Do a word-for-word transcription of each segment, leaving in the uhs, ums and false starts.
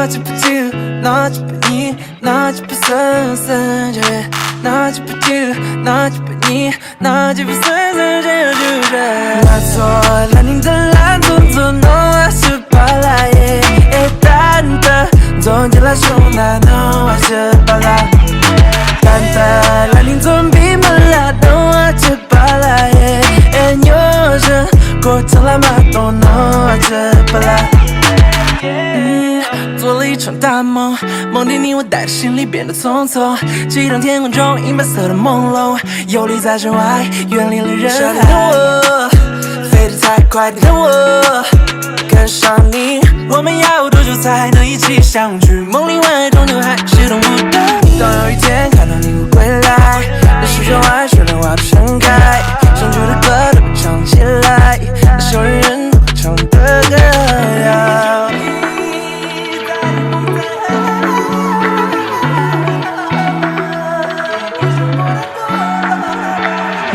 ང་ཚོ་ལ་ནི་འཛོམས་པའི་མ་ལ་ནོར་བ་ཞིག་པ་ལ་ཡེ། ཨེ་ཏན་ཏན་འཛོམས་རྒྱུ་ལ་ཤོང་ན་ནོར་བ་ཞིག་པ་ལ། ཏན་ཏན་ལ་ནི་འཛོམས་པའི་མ་ལ་ནོར་བ་ཞིག་པ་ལ་ཡེ། ཨེ་ཉོ་ཞིག་གོ་ཆ་ལ་མ་གཏོང་ནོར་བ་ཞིག་པ་ལ།做了一场大梦，梦里你我带着行李变得匆匆，去一趟天空中，一百色的朦胧，有你在身外，远离了人海。 飞得太快的我，跟上你，我们要多久才能一起相聚？梦里外终究还是等不到你。当有一天看到你会归来，那时窗外雪莲花都盛开，想唱的歌都会唱起来，那首人人都会唱的歌谣。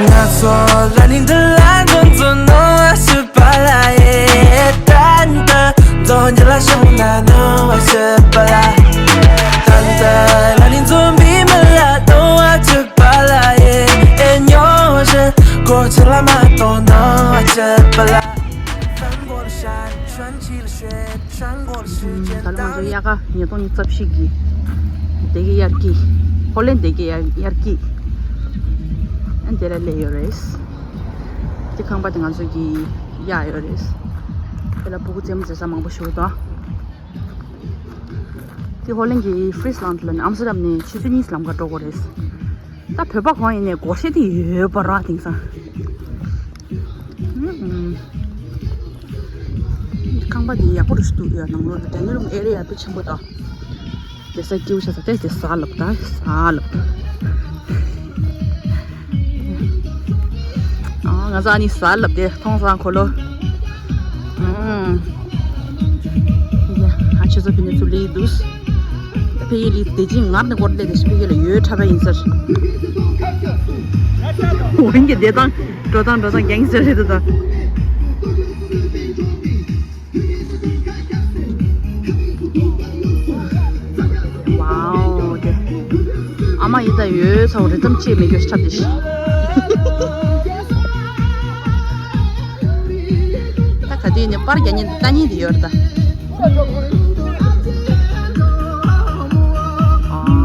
ང་ཚོ་ལ་ནི་འདི་ལ་འདུ་འཛོམས་ནོར་བ་ཞིག་པ་ལ་ཡེ། ཏན་ཏན་འཛོམས་རྒྱུ་ལ་ཤོང་ན་ནོར་བ་ཞིག་པ་ལ། ཏན་ཏན་ལ་ནི་འཛོམས་པའི་མི་ལ་ནོར་བ་ཞིག་པ་ལ་ཡེ། ཨེ་ཉོ་བཞིན་གོ་ཆ་ལ་མ་གཏོང་ནོར་བ་ཞིག་པ་ལ། ད་ལྟ་ང་ཚོ་དབྱར་ཁ་ཉིས་སྟོང་ཉི་ཤུ་རྩ་བཞི་གི་སྡེ་དགེ་དབྱར་སྐྱིད། ཧོ་ལན་སྡེ་དགེ་དབྱར་དབྱར་སྐྱིད། ཨ་འདི་ལ་སླེབས་ཡོད་རེད། དེ་ཁང་པ་དེ་ང་ཚོ་གི་གཡར་ཡོད་རེད། དེ་ལ་ཕྲུ་གུ་རྩེད་མོ་རྩེ་ས་མང་པོ་ཞིག་འདུག་དེ་ཧོ་ལན་གྱི་ཧྥི་རི་སི་ལན་ཌི་ལ་ནི་ཨམ་སི་ཊར་ཌམ་ནས་ཆུ་ཚོད་གཉིས་ལམ་ཁ་འགྲོ་དགོས་རེད། ད་བོད་པ་གང་ཡིན་ནའི་སྒོར་གཞས་དེ་ཡོད་པ་ར་དེང་སང་། ཁང་པ་འདི་ཡག་པོ་རུ་ཞིག་འདུག་ཡ། ནང་ལོགས་ལ་ཌའི་ནིང་རུམ་ཨེ་རི་ཡ་དཔེ་ཆེན་པོ་དང་། བསྡད་ས་སྐྱིད་པོ་ཆགས་ས་དེ་དེ་ཟ་ལབ་ད་ཟ་ལབ། ཨ་ང་ཚོ་ཨ་ནི་ཟ་ལབ་དེ་མཐོང་སང་ཁོ་ལོ། ཨ་ཆུ་ཚོད་ཕི་ནས་ཚུར་ལི་འདུག་ཕ་གི་ལི་དེ་ཅིང་ངར་ནས་སྐོར་ལས་དེ་ཕ་གི་ལ་ཡོད་འཁྲབ་པ་ཡིན་ཟེར། འོན་ཀྱང་བསྡད་སྟངས་འགྲོ་སྟངས་འགྲོ་སྟངས་རྒྱང་ཟེར་རེད་ད། ཝའོ་དེ། ཨ་མ་ཡི་ད་ཡོད་ཚ་བོ་རི་དམ་ཅེས་མེད་རྒྱུ་འཁྲབ་དེ་ཤི། ད་ག་དུས་ནས་པར་རྒྱག་ཉིན་ལྟ་ཉིན་དེ་ཡོད་རེད་ད།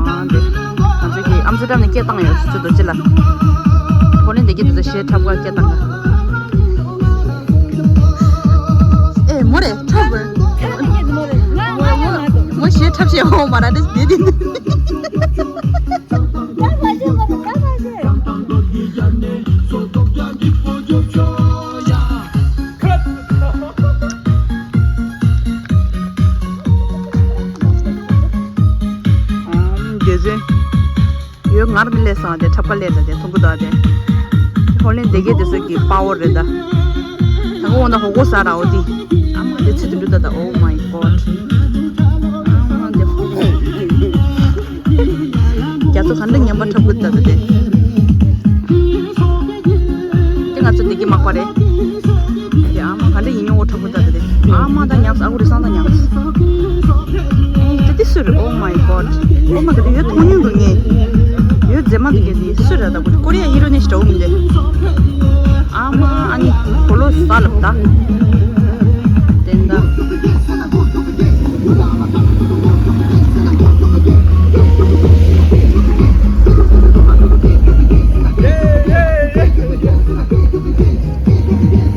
ཨ་འདི། ང་ཚོ་གི་ཨམ་སི་ཊར་ཌམ་ནས་སྐད་བཏང་ཡོད་ཚོད་དོ་ཅི་ལ། ཧོ་ལན་སྡེ་དགེ་དེ་ཚོ་གཞས་འཁྲབ་གར་སྐད་བཏང་ག་ཨེ་མོ་རེ་འཁྲབ་བར། མོ་གཞས་འཁྲབ་བྱེད་འོང་མ་ར་དེ་དེ་དེ། ཨམ་རྒྱལ་མཚན། ཡོད་ངར་མི་ལས་སང་དེ་འཁྲབ་ཁ་ལས་ད་དེ་མཐོང་གི་འདུག་དེ། ཧོ་ལན་སྡེ་དགེ་དེ་ཚོ་གི་པ་ཝར་རེད་ད། ད་གོ་འོ་ན་ཧོ་གོ་ས་ར་འོ་དི། ཨ་མ་དེ་ཚོ་དེ་འདྲ་ད་ད། Oh my god. ཨ་མ་དེ་ཧོ་གོ། རྒྱ་མཚོ་ག་འདྲ་ངན་པ་འཁྲབ་གི་འདུག་ད་དེ། དེ་ང་ཚོ་སྡེ་དགེ་མག་པ་རེད། དེ་ཨ་མ་ག་འདྲ་ཡིན་མྱོང་འཁྲབ་གི་འདུག་དེ། ཨ་མ་དང་ཉག་ཨ་ཁུ་རི་སང་དང་ཉག་ཨེ་དེ་དེ་སུ་རེད། Oh my god. Oh my god. ཡོད་མཐོང་མྱོང་འདུག་ངས། ཡོད་མཛེས་མ་འདུག་གས། དེ་སུ་རེད་ད། ཀོ་རི་ཡ་ཧི་རོ་ནི་ཞིག་འདྲ་བོ་མི་འདུག་ཨ་མ་ཨ་ནི་གོ་ལོ་ས་ལབ་ད། དེ་འདྲ།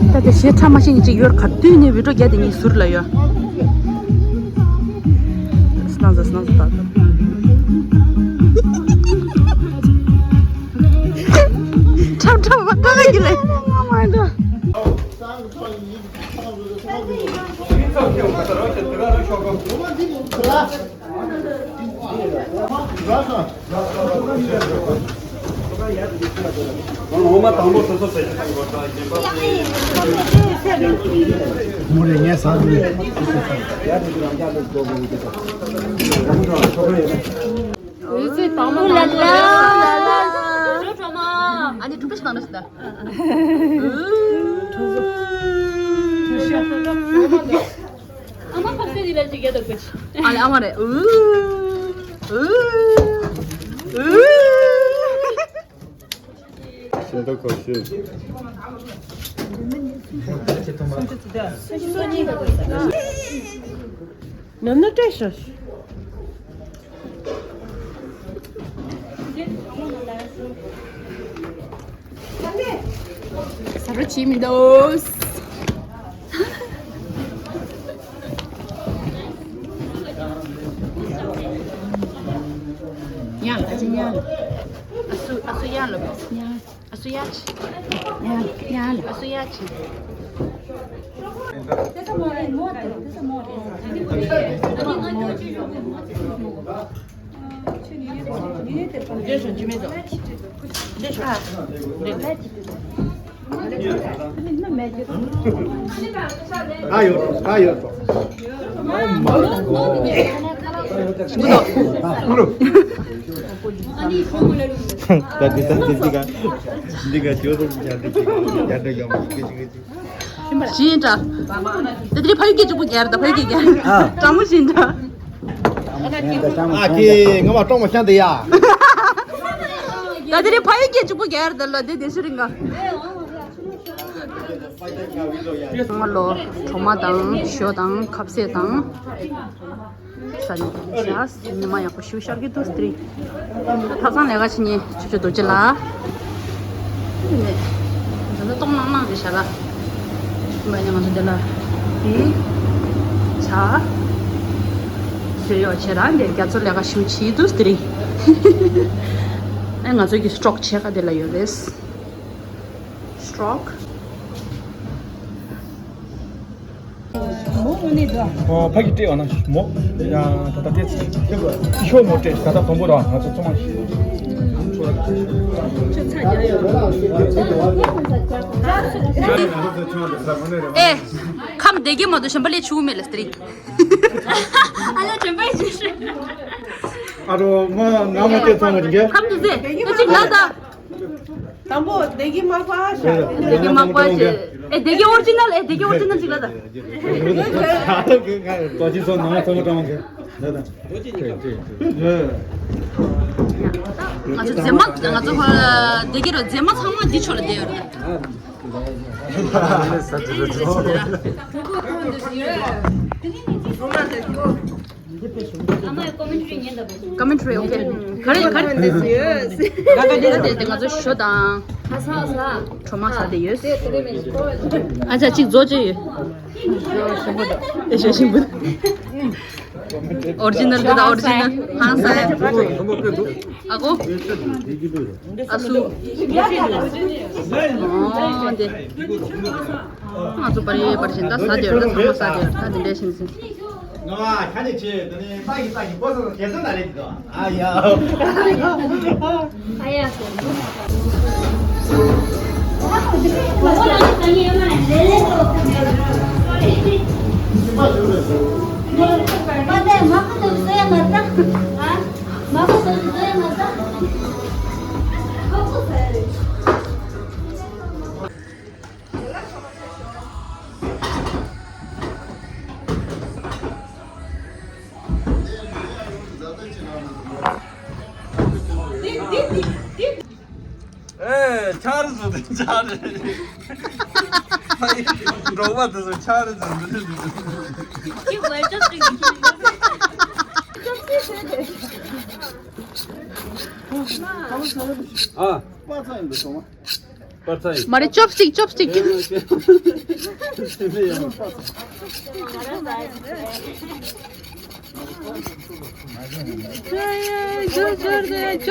ད་དེ་གཞས་འཁྲབ་མ་ཤེས་ནི་གཅིག་ཡོད་རེད། ག་དུས་ནས་བི་ཌིའོ་རྒྱག་དེ་ངའི་ཟུར་ལ་ཡོད། སྣང་ས་སྣང་ས་ད། འཁྲབ་འཁྲབ་པ་ད་ག་གི་ལས། ཨ་ནི་ཐུག་པ་ཞིག་བཏང་ན་ཟེར་ད། ཨ་མ་ཕར་ཚུར་ཡིན་ལ་ཅིག་རྒྱག་དགོས་ཀྱི། ཨ་ལེ་ཨ་མ་རེད། ཨུ། ཨུ། ཨུ། ཤིན་ཏུ་གོ་ཤེས། ནམ་ན་སྤྲད་ཤོག་ཟ་འགྲོ་བྱེད་མི་འདུག་ཡ་ཨ་ཅེ་ཡ། ཨ་སུ་ཨ་སུ་ཡ་ལ་ཡ། ཨ་སུ་ཡ་ཆི། ཡ་ཡ་ལ། ཨ་སུ་ཡ་ཆི། ད་ཡོད་ད་ཡོད། Oh my god. ད་འདི་ད་འདི་འདི་ག་འདི་ག་ཇོ་རུ་ཡ་འདི་ག་ཡ་འདི་ག་མ་གི་གི་གི། ཤིན་ཏུ། དེ་དེ་ཕ་ཡུལ་གྱི་གཅིག་པུ་གྱར་ད་ཕ་ཡུལ་གྱི་གྱར། ཨ། ཀྲང་མོ་ཤིན་ཏུ། ཨ་ཀི་ང་མ་ཀྲོང་མ་ཤང་དེ་ཡ། ད་དེ་རིང་ཕ་ཡུལ་གྱི་གཅིག་པུ་གྱར་ད་ལ་དེ་དེ་ཤི་རིང་ག་ང་ལོ་གྲོ་མ་དང་ཞོ་དང་ཁབ་སེ་དང་ས་ནི་ཤ་ཉི་མ་ཡག་པོ་ཞུ་ཤར་གྱི་འདུག་སྟེ། ཐབ་ཚང་ལས་ཀ་བྱེད་ཉེ་ཆུ་ཆུ་རྡོ་རྗེ་ལ། ནས་ད་ལྟ་གཏོང་ནང་ནང་དེ་ཤ་ལ། མ་ནི་ང་ཚོ་དེ་ལ་དེ་ཆ་ཟེར་ཡོད་བྱེད་རང་དེ་རྒྱ་མཚོ་ལས་ཀ་ཞུ་བྱེད་འདུག་སྟེ། ཨ་ང་ཚོ་གི་སི་ཊོག་ཆེ་ཁ་དེ་ལ་ཡོད་རེད། སི་ཊོག་ཨོ་ཕ་གི་སྤྲད་བ་ན་མོ། ཡ་ད་ལྟ་སྤྲད་ཤོག་མོ་སྤྲད་ད་ལྟ་དང་པོ་ར་ང་ཚོ་ཚང་མ། ཨེ། ཁམས་བདེ་གི་མ་དུ་གཞན་པ་ལས་ཆུ་མེད་ལ་སྟེ། ཨ་ལ་དྲན་པ་ཡིན། ཨ་རོ་ང་ང་མ་སྤྲད་ཚང་མ་ཅིག་ག་ཁམས་དུ་ཟེ་ཨེ་ཅིག་ལ་ད། དང་པོ་བདེ་གི་མ་པ་ཤ། བདེ་གི་མ་པ་ཤ། ཨེ་བདེ་གི་ཨོ་རི་ཇི་ནལ། ཨེ་བདེ་གི་ཨོ་རི་ཇི་ནལ་ཅིག་ལ་ད། ཏོ་ཅི་སོ་ནང་ཚང་མ་ཀྲང་གི་ད་ད། ང་ཚོ་མཛེས་མ་ང་ཚོ་བདེ་གི་རོ་མཛེས་མ་ཚང་མ་འདི་ཆོ་ལ་བསྡད་ཡོད་རེད། ས་ཅི་རེད། Commentary, okay. ག་རེ་ག་རེ། ད་དེ་དེ་ང་ཚོ་ཞོ་དང་གྲོ་མ་ཟ་དེ་ཡོད། ཨ་ཅག་གཅིག་རྫོགས་བྱས་ཡོད། ཨེ་ཞོ་ཞིམ་པོ། ཨོ་རི་ཇི་ནལ་དེ་དང་ཨོ་རི་ཇི་ནལ་ཧང་སང་། ཨ་ཁོ། ཨ་སུ། ཨོ་དེ། ང་ཚོ་པར་རིས་པར་བཞིན་ད་ཟ་དེ་ཡོད། ད་ཚང་མ་ཟ་དེ་ཡོད། ད་དེ་འདྲའི་ཞིམ་ཞིམ། ང་ཁ་ནས་ཆེ་དེ་ནས་ལྟ་ཡི་ལྟ་ཡི་པོ་སོ་སོ་རྒྱལ་ཚོད་ན་རེད་འདུག་ཨ་ཡ། ཨ་ཡ། ཨེ་ཆར་བཟོ་དེ་ཆར་རེད། འབྲོག་པ་དེ་ཚོ་ཆར་བཟོ་འདི་འདི་འདི། ཨ། པ་ཚང་ཡིན་འདུག་སོང་། པར་ཚ་ཡིན། མ་རེད། ཅོབ་སི་ཊིག་ཅོབ་སི་ཊིག་ཅོབ་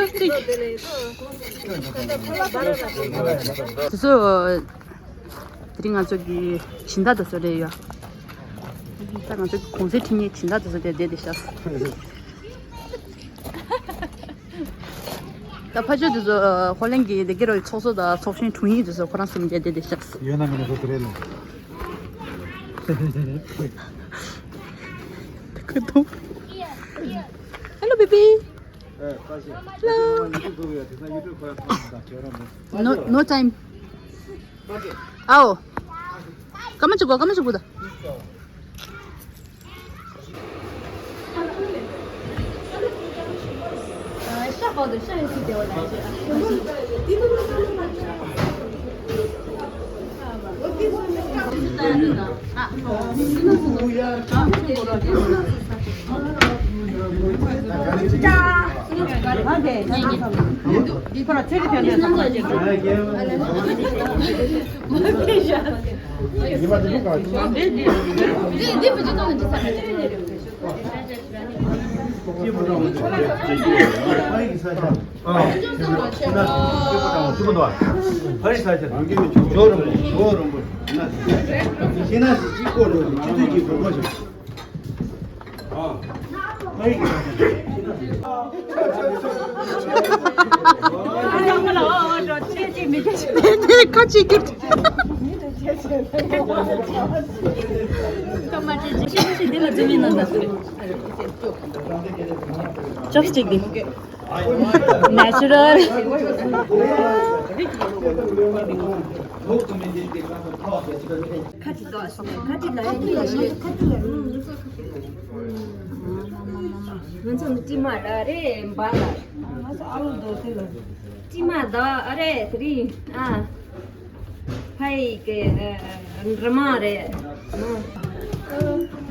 སི་ཊིག་དེ་ཚོ་དེ་རིང་ང་ཚོ་གི་སྦྱིན་བདག་དེ་ཚོ་རེད་ཡོད། ད་ང་ཚོ་གི་གུང་སེང་ཁྲིད་མཁན་སྦྱིན་བདག་དེ་ཚོ་དེ་བསྡད་བསྡད་ཤག་ད་ཕ་ཆོས་དེ་ཚོ་ཧོ་ལན་གྱི་སྡེ་དགེ་རོའི་ཚོགས་གཙོ་དང་ཚོགས་གཞོན་དྲུང་ཡིག་དེ་ཚོ་ཁོ་རང་གསུམ་བསྡད་བསྡད་བསྡད་ཤག་ཡོད་ན་མེད་ན་ཚོགས་གཙོ་རེད་ལ། ཁ་ཐུག Hello, baby. Hello. No, no time. ཨའོ། སྐར་མ་གཅིག་གོ། སྐར་མ་གཅིག་གོ་ད། ཁ་ཅིག་ཀྱུར། ཁ་མ་ཅིག་ཅིག་ཅིག་འདི་ལ་འཛུམ་མིན་ནང་ད། ཅོབ་སི་ཊིག་འདི། ནེ་ཅུ་རལ། ཁ་ཅིག་ཏོག་ཙམ་ཁ་ཅིག་ལ་ཡ་ཁ་ཅིག་ལ་ཡ། ང་ཚོ་ནི་ཀྲི་མ་ར་རེ་འབའ་ལ། ང་ཚོ་ཨ་ལུ་རྡོ་ཐེ་ལ། ཀྲི་མ་ད་ཨ་རེ་ཐི་རི་ཨ། ཕ་ཡི་གི་འདྲ་མ་རེད།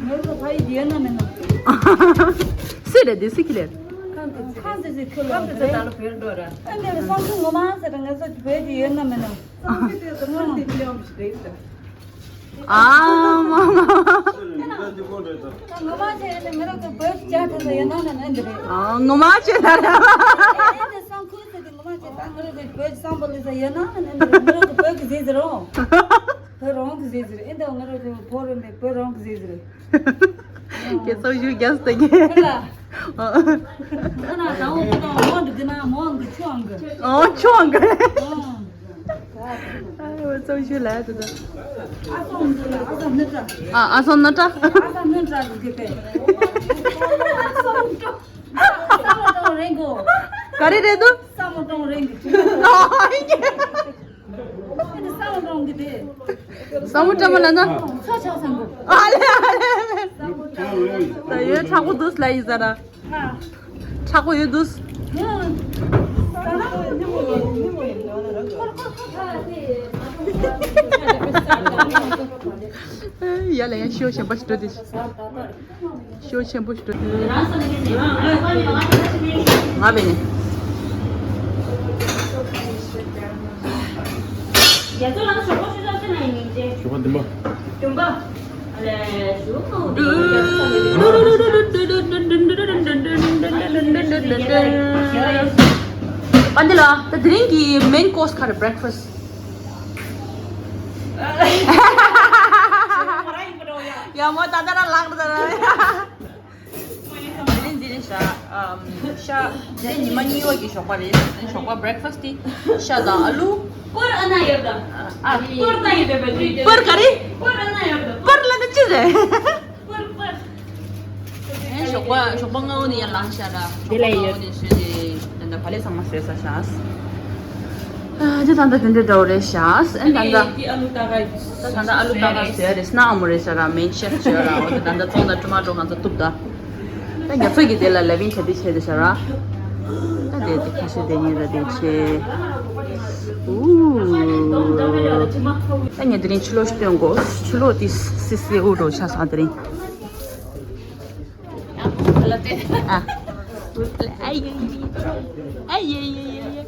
ངེད་ཚོ་ཕ་ཡི་ཡོད་ན་མེད་ན། སུ་རེད་དེ་སུ་ཁྱི་ལེར། ཁམས་དེ་ཚོ་ཁྱོད་ལ་ཁམས་དེ་ཚོ་ད་ལོ་བོད་འགྲོ་ར། ཨ་ནི་བསམ་ཚུལ་ངོ་མ་ཟེར་ང་ཚོ་བོད་ཀྱི་ཡོད་ན་མེད་ན། བསམ་ཚུལ་དེ་ཚོ་ཁམས་དེ་ཚོ་ཡོང་མི་ཤེས་རེད། ཨ་མ་མ། ངོ་མ་བྱས་ནས་ང་རང་གི་བོད་ཀྱི་ཇ་ཐ་ཚ་ཡོད་ན་ན་ནན་འདི་རེད། ཨ་ངོ་མ་བྱས་ན་རེད། ཨེ་འདི་སང་ཁུལ་ཟེར་གི་ངོ་མ་བྱས་ད་ང་རང་གི་བོད་ཀྱི་སང་པོ་ལི་ས་ཡོད་ན་ན་ནན་འདི་རེད། ང་རང་གི་བོད་ཀྱི་ཟས་ཟེར་རོ། བོད་རང་གི་ཟས་ཟེར་ཨེ་འདི་ང་རང་གི་བོད་རང་གི་བོད་རང་གི་ཟས་ཟེར། ཁྱེད་ཚོ་ཞུ་རྒྱལ་སྟེ་ངས། ཁ་ན་དང་བོ་ཁ་ན་མོ་འདི་གི་ན་མོ་འདི་ཆུ་ཨང་གི། ཨོ་ཆུ་ཨང་གི། ཨོ། ཨ་ཚོགས་ཞུ་ལ་དེ་དང་། ཨ་ཚོགས་ནི་ཏྲ། ཨ་ཚོགས་ནི་ཏྲ། ཨ་ཚོགས་ནི་ཏྲ་གི་དེ། ཨ་ཚོགས་ནི་ཏྲ། ས་མོ་ཏོང་རེང་གོ། ག་རེ་རེད་འདུག་ས་མོ་ཏོང་རེང་གི། ཨ་ནི་ས་མོ་ཏོང་གི་དེ། ས་མོ་ཏྲ་མ་ལ་ན། ཚོ་ཆགས་སང་གོ། ཨ་ལེ་ཨ་ལེ་ཨ་ལེ། ད་ཡོད་ཁྲག་པོ་འདུག་ལ་ཡིན་ཟ་ར། ཁྲག་པོ་ཡོད་དུས། ཡ་ལ་ཡ་ཤོ་ཞན་པ་ཞིག་འགྲོ་དུས། ཤོ་ཞན་པ་ཞིག་འགྲོ་དུས། ང་བས་ནས། ཞོགས་པ་འདི་མ། པ་འདི་ལ་ད་དེ་རིང་གི་མེན་ཀོ་སི་ག་རེ། བྷེ་རེག་ཕ་སི། ཡ་མོ་ད་ད་ར་ལག་ད་ར། དེ་རིང་འདི་རེད་ཤག་ཨམ། ཤ། དེ་ཉི་མ་གཉིས་པ་གི་ཞོགས་པ་རེད། ཞོགས་པ་བྷེ་རེག་ཕ་སི་དེ་ཤ་དང་ཨ་ལུ། སྤོར་ཨ་ན་ཡོད་ད། ཨ། སྤོར་ན་ཡོད་པའི་དུས་དེ། སྤོར་ག་རེ། སྤོར་ཨ་ན་ཡོད་ད། སྤོར་ལ་ནི་ཅི་རེད། སྤོར་སྤོར། ཨེ་ཞོགས་པ་ཞོགས་པ་སྔ་བོ་ནས་ཡར་ལངས་ཤག་ར། དེ་ལས་ཡོད། ཞོགས་པ་སྔ་བོ་ནས་བཟོས་ཏེ་ད་ལྟ་བག་ལེབ་ཚང་མ་བཟོས་ཚར་ཤག་ཨ་དེ་ད་ལྟ་དེ་འདྲ་འདྲ་བོ་རེད་ཤག་ཨེ་ད་ལྟ། ད་ད་ལྟ་ཨ་ལུ་ཏ་ག་བཟོས་རེད། སྣ་ཨ་མོ་རེད་ཤག་ར། མེན་ཤེཕ་བཟོས་ར། འོ་དེ་ད་ལྟ་ཙོང་དང་ཊོ་མ་ཊོ་ང་ཚོ་གཏུབ་ད། ད་ང་ཚོ་གི་དེ་ལ་ལེ་བིང་བྱས་དེ་བྱས་དེ་ཤག་ར། ད་དེ་དེ་ཁ་ཤས་དེ་ཉིན་ར་དེ་བྱས། ཨུ། ད་ངས་དེ་རིང་ཕྱི་ལོགས་ཤིག་སྟོན་དགོས། ཕྱི་ལོགས་དེ་སི་སི་ཨུ་རོ་ཆ་ས་དེ་རིང་། ཨ། ཨ་ཡེ་ཡེ། ཨ་ཡེ་ཡེ་ཡེ་ཡེ།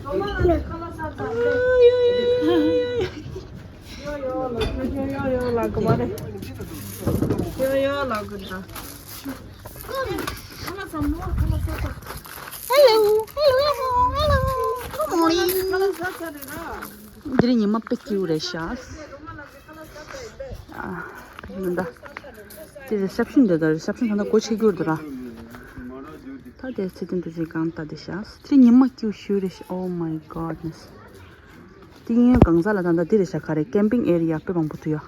ཡོ་ཡོ་ལ་གོ་མ་རེད། ཡོ་ཡོ་ལ་གོ་ད། Hello, hello, hello, hello. Good morning. འདི་རིང་ཉི་མ་དཔེ་སྐྱིད་པོ་རེད་ཤག་ཨ། ད་དེ་རི་སེབ་ཤན་འདི་ད་རི་སེབ་ཤན་ད་ལྟ་སྒོ་ཕྱེ་རྒྱུ་འདུག་ར། ད་དེ་ཚེ་བརྟན་དུ་ཅིག་གང་ལྟ་དེ་ཤག་དེ་རིང་ཉི་མ་སྐྱིད་པོ་ཞེ་པོ་རེད་ཤག Oh my goodness. དེ་ཡིན་གང་ཟག་ལ་ད་ལྟ་འདི་རེད་ཤག་ག་རེ། ཀེམ་པིང་ཨེ་རི་ཡ་དཔེ་མང་པོ་འདུག་ཡ།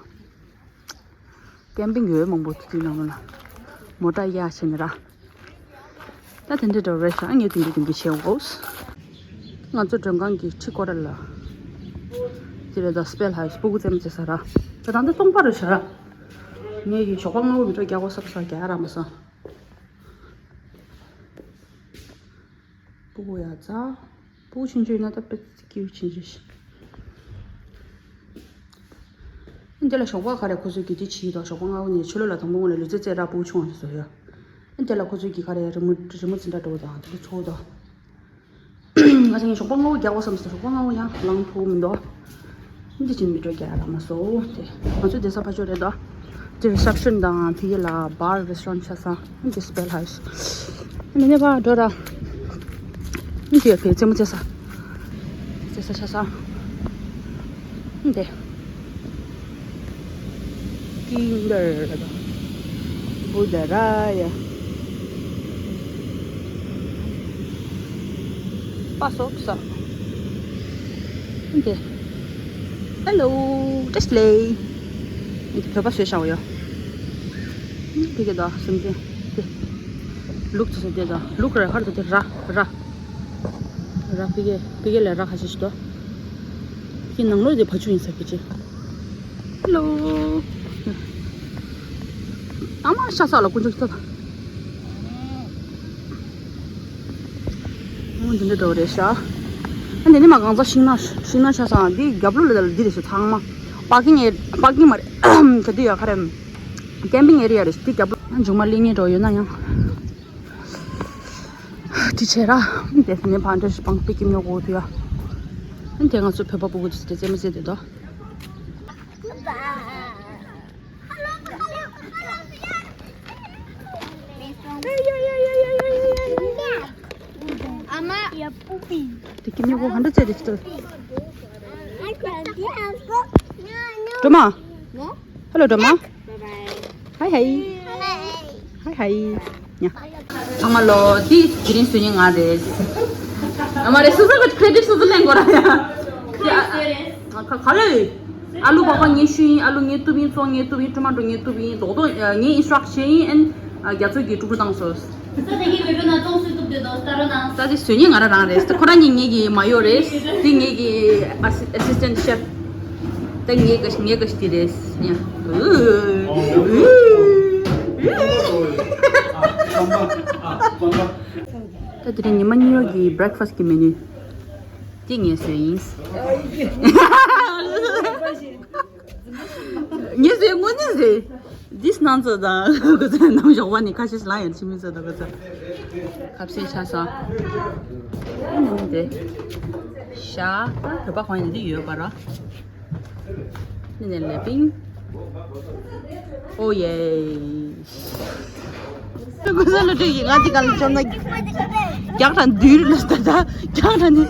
ཀེམ་པིང་ཡོད་མང་པོ་འདུག་དེ་ནང་ལ། མོ་ཊ་གཡར་བྱས་ནས་ར། ད་དེ་འདྲ་འདྲ་བོ་རེད་ཤག་ངས་དེ་འདྲ་དེ་འདྲ་བྱེད་འོས། ང་ཚོ་མགྲོན་ཁང་གི་ཁྲི་སྐོར་ར་ལ། དེ་རེད་ད། སྤེལ་ཧའི་སི་སྤུ་གུ་རྩེད་མོ་རྩེ་ས་ར། ད་ད་ལྟ་སྟོང་པ་རེད་ཤག་ར། ངས་ཀྱི་ཞོགས་པ་སྔ་པོ་མི་འགྲོ་རྒྱག་གོ་ས་ས་རྒྱག་ར་མ་སོང་། པོ་ཡ་ཙ། པུ་ཆུང་ཆུང་ཡིན་ན་ད་དཔེ་སྐྱིད་པོ་ཆུང་ཆུང་ཞིག་འདི་ལ་ཞོགས་པ་ག་རེ་ཁོ་ཚོས་གི་དེ་བྱེད་དོ། ཞོགས་པ་སྔ་པོ་ནས་ཕྱི་ལོགས་ལ་དང་པོ་ངོ་ལ་ལུས་རྩལ་རྩེད་ར་པུ་ཆུང་བ་ཞིག་བཟོ་ཡ། འདི་ལ་ཁོ་ཚོས་གི་ག་རེ་རི་མོ་རི་མོ་འཛིན་གྲྭ་འགྲོ་དང་དེ་ཚོ་དང་། ང་ཚོ་ངས་ཞོགས་པ་སྔ་པོ་རྒྱག་དགོས་བསམ་སོང་། ཞོགས་པ་སྔ་པོ་ཡང་ལངས་ཐུབ་མི་འདུག་འདི་ཕྱིན་མི་འགྲོ་རྒྱག་རག་མ་སོང་དེ། ང་ཚོ་བསྡད་ས་ཕར་ཕྱོགས་རེད་དོ། འདི་reception་དང་ཕ་གི་ལ་bar restaurant་ཆགས་ས། འདི་Spell House། འདི་ནས་ཕར་འགྲོ་ར། འདི་ཡ་ཕའི་རྩེད་མོ་རྩེ་ས། རྩེ་ས་ཆགས་ས། འདི། Kinder Buddharaya. Pasok sa. Hindi. Hello, just lay. Hindi, pyo pa suya siya ko yo. Hindi, pwede da, simple. Hindi. Look to sa, hindi da. Look ra, hard to ra, ra. ར་ཕི་གེ་ཕི་གེ་ལ་ར་ཁ་ཤས་ཤིག་འདུག་ཁྱེད་ནང་ལོགས་དེ་ཕ་ཆུ་ཡིན་ས་ཕི་ཆེ། ཧེ་ལོ། ཨ་མ་ཤ་ས་ལ་ཀུན་སྤྱོད་ཐོབ། ཨོ་འདི་འདྲ་འདྲ་བོ་རེད་ཤག་ཨ་འདི་ནི་མ་གང་ཚ་ཤིང་ནགས་ཤིང་ནགས་ཤ་ས་འདི་རྒྱབ་ལོགས་ལ་འདི་རེད་ཤག་ཚང་མ། པར་ཀིང་ཨེ་པར་ཀིང་མ་རེད། ག་དུས་ཡོད་ཁ་རེད། ཀེམ་པིང་ཨེ་རི་ཡ་རེད་ཤག་འདི་རྒྱབ་ལོགས་མཇུག་མ་ལེན་ཉེ་འགྲོ་ཡོད་ན་ཡང་། དེ་བྱས་ར། དེ་ནས་ཕར་འདྲ་ཞིག་སྤང་པའི་ཀིམ་ཉོ་དགོས་དུས་ཡ། དེ་ང་ཚོ་བོད་པ་སྤུ་གུ་དེ་རྩེད་མོ་རྩེ་དེ་དོ། དེ་ཀིམ་ཉོ་དགོས་ག་འདྲ་རྩེ་དེ་ཅི་ལྟར། སྒྲོལ་མ། ཧེ་ལོ་སྒྲོལ་མ། ཧའི་ཧའི། ཧའི་ཧའི། ཡ། ཚང་མ་ལོ། འདི་དེ་རིང་སང་ཉིན་ང་རེད། ཨ་མ་རེད། སོ་སོ་གི་credit སོ་སོ་ལེན་དགོས་ར་ཡ། ཡ། ག་ག་ལེ། ཨ་ལུ་པགས་པ་ངས་བཤུས་ཡིན། ཨ་ལུ་ངས་གཏུབ་ཡིན། ཙོང་ངས་གཏུབ་ཡིན། ཊོ་མ་ཊོ་ངས་གཏུབ་ཡིན། རྡོག་རྡོག་ངས་instruct བྱས་ཡིན། ཨན། རྒྱ་མཚོ་གིས་དཀྲུག་དཀྲུག་བཏང་སོང་། ས་དེ་གི་བོད་ཕྲུག་ན་ཙོང་སུས་གཏུབ་བསྡད་འདུག་ལྟ་རོགས་གནང་། ད་དེ་སང་ཉིན་ང་རང་རང་རེད། ཁོ་རང་གཉིས་ངེད་ཀྱི་མ་ཡོ་རེད། དེ་ངེད་ཀྱི་assistant chef། ད་ངའི་ག་ངའི་ག་ཞིག་དེ་རེད། ཡ། ད་དེ་རིང་ཉི་མ་གཉིས་ཡོད་ཀྱི་breakfast གི་menu། དེ་ངས་བཟོས་ཡིན། ངས་བཟོས་དངོས་གནས་བཟོས། འདི་སྣང་ཚོ་དང་གོ་ཚོད་ནམ་ཞོགས་པ་ནས་ཁ་ཤས་ཤིག་ལངས་ཡོད་ཕྱི་མི་ཚོ་དང་གོ་ཚོད། ཁ་ཟས་ཆགས་སོང་། ཨ་ནི་དེ། ཤ། ད་བོད་པ་གང་ཡིན་འདི་ཡོད་པ་ར། ནི་ནས་ལེ་པིང་། ཨོ་ཡེ། ཀུ་ས་ལོ་དྲེ་ཡི་ང་འདི་ག་ལ་བཅོམ་ན། རྒྱག་དང་དུས་ལ་ད་ད་རྒྱག་དང་ནི།